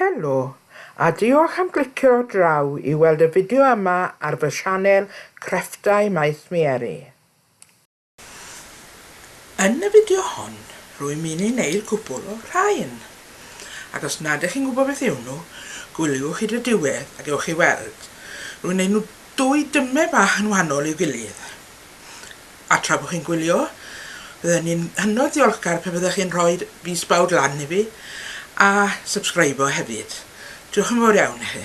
Helo, a diolch am glicio draw i weld y fideo yma ar fy sianel Crefftau Maes Mieri. Yn y fideo hon, rwy'n mynd i wneud cwpl o rhain. Ac os nad ydych chi'n gwybod beth yw nhw, gwyliwch hyd y diwedd a gewch chi weld. Rwy'n gwneud nhw dwy dymed bach yn wahanol i'w gilydd. A tra bod chi'n gwylio, bydden ni'n hynod ddiolchgar pe byddech chi'n rhoi fys bawd lan i fi a subscribo hefyd. Diolch yn fawr iawn i chi.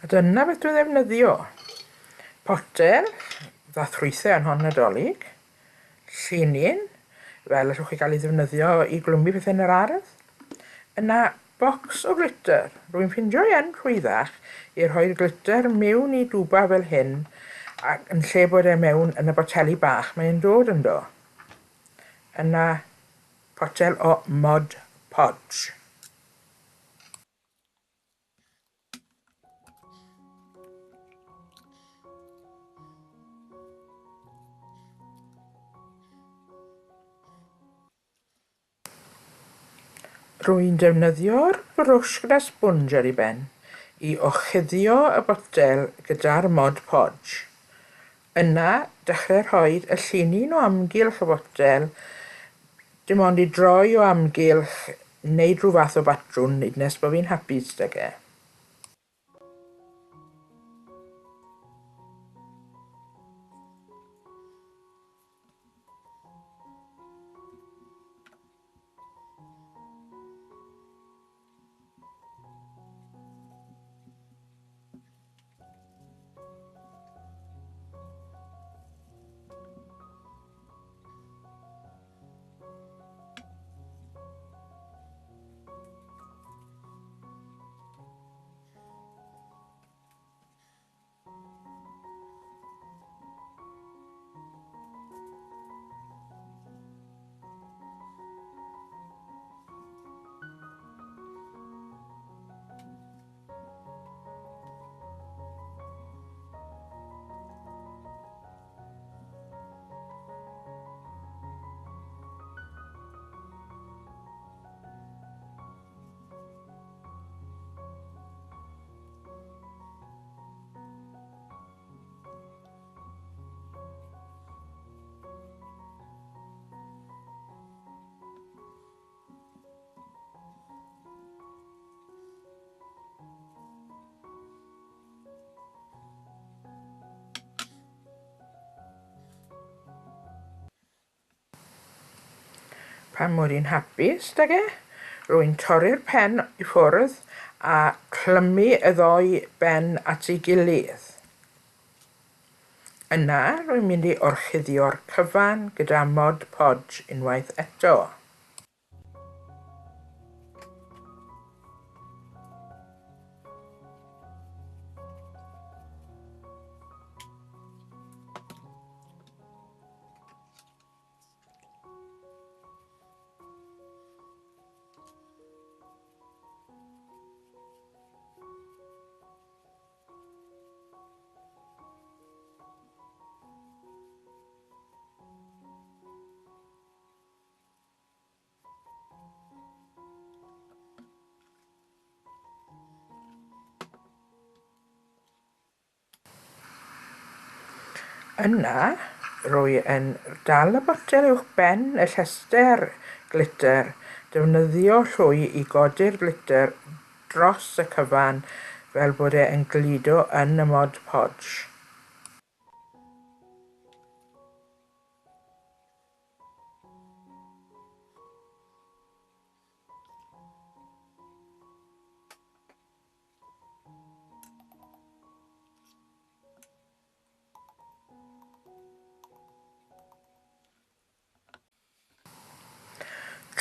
A dyna beth dwi'n ddefnyddio. Potel, ddath ffrwythau yn hon Nadolig, llinyn, fel allwch chi gael ei ddefnyddio i glwmu pethau yn yr ardd. Yna Bocs o glitter. Rwy'n ffindio i yn rhwyddach i rhoi'r glitter miwn i dwba fel hyn ac yn lle bod e mewn yn y boteli bach mae'n dod ynddo. Yna potel o Mod Podge. Rwy'n defnyddio'r brwsh gyda sbwnj ar ei ben i orchuddio y botel gyda'r Mod Podge. Yna, dechrau rhoi y llinyn o amgylch y botel, dim ond i droi o amgylch, wneud rhyw fath o batrwn hyd nes bod fi'n hapus 'dag e. Pan mod i'n hapus 'dag e, rwy'n torri'r pen i ffwrdd a clymu y ddou ben at ei gilydd. Yna, rwy'n mynd i orchuddio'r cyfan gyda Mod Podge unwaith eto. Yna, rwy yn dal y botel uwch ben y llestr glitter, defnyddio llwy i godi'r glitter dros y cyfan fel bod e yn gludo yn y Mod Podge.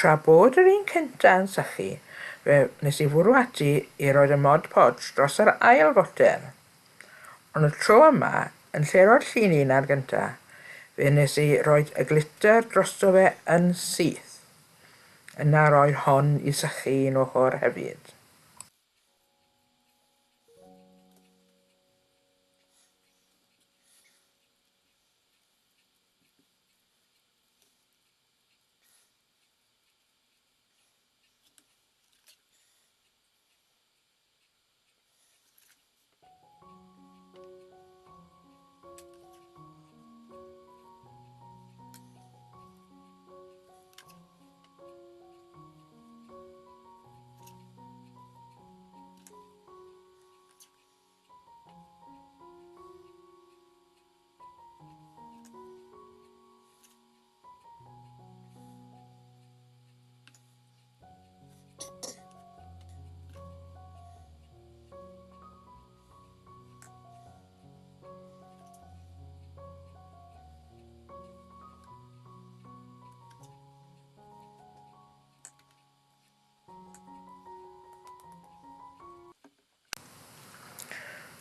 Tra bod yr un cynta yn sychu, fe wnes i fwrw ati i roid y Mod Podge dros yr ail fotel. Ond y tro yma, yn lle roi'r llun un ar gynta, fe wnes i roid y glitter drosto fe yn syth. Yna roi hon i sychu un ochr hefyd.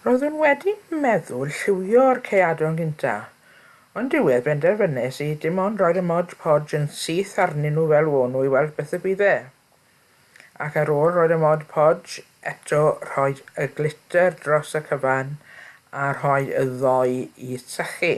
Roeddwn wedi meddwl lliwio'r caeadon gynta, ond diwedd benderfynes i dim ond roi'r y Mod Podge yn syth arnyn nhw fel o'n nhw i weld beth y bydde. Ac ar ôl roi'r y Mod Podge, eto rhoi y glitter dros y cyfan a rhoi y ddoi i sychu.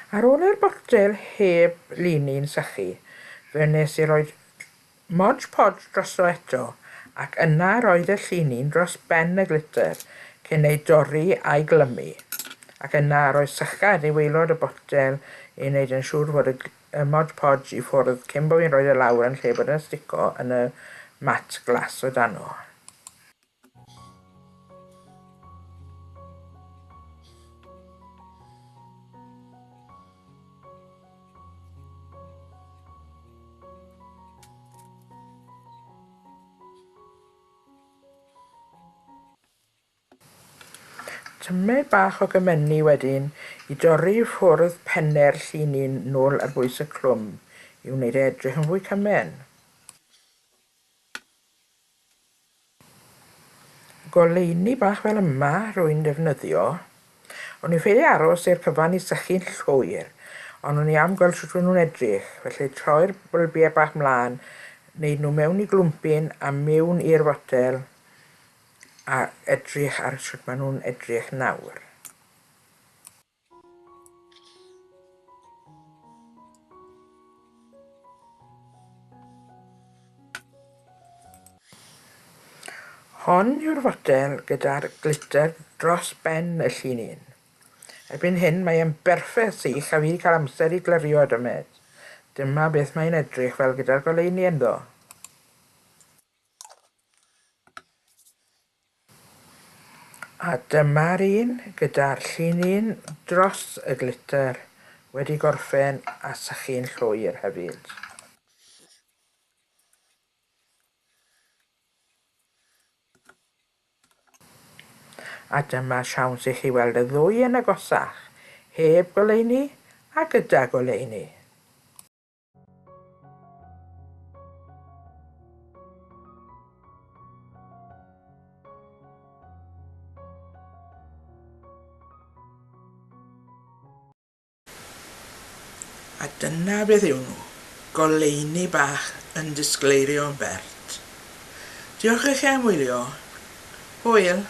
Ar ôl i'r botel heb linyn sychu, fe wnes i roi Mod Podge drosto eto, ac yna roedd y llinyn dros ben y glitter cyn ei dorri a'i glymu, ac yna roi sychad i waelod y botel i wneud yn siŵr fod y Mod Podge i ffwrdd cyn bo fi'n rhoi e lawr yn lle bod yn stico yn y mat glas o dano. Tymed bach o gymynnu wedyn i dorri i ffwrdd penne'r llinyn nôl ar bwys y clwm i wneud e edrych yn fwy cymen. Goleuni bach fel yma rwy'n defnyddio. O'n i'n ffeili aros i'r cyfan i sychu'n llwyr, ond o'n i am gweld sut nhw'n edrych, felly troi'r bylbiau bach mlaen, wneud nhw mewn i glwmpyn a mewn i'r fotel a edrych ar sut maen nhw'n edrych nawr. Hon yw'r fotel gyda'r glitter dros ben y llun un. Erbyn hyn mae e'n berffaith sych a fi wedi cael amser i glirio dymed. Dyma beth mae'n edrych fel gyda'r goleuni ynddo. A dyma'r un gyda'r llun un dros y glitter wedi gorffen a sychu'n llwyr hefyd. A dyma siawns i chi weld y ddwy yn agosach, heb goleuni a gyda goleuni. A dyna beth yw nhw, goleuni bach yn disgleirio yn bert. Diolch i chi am wylio. Hwyl!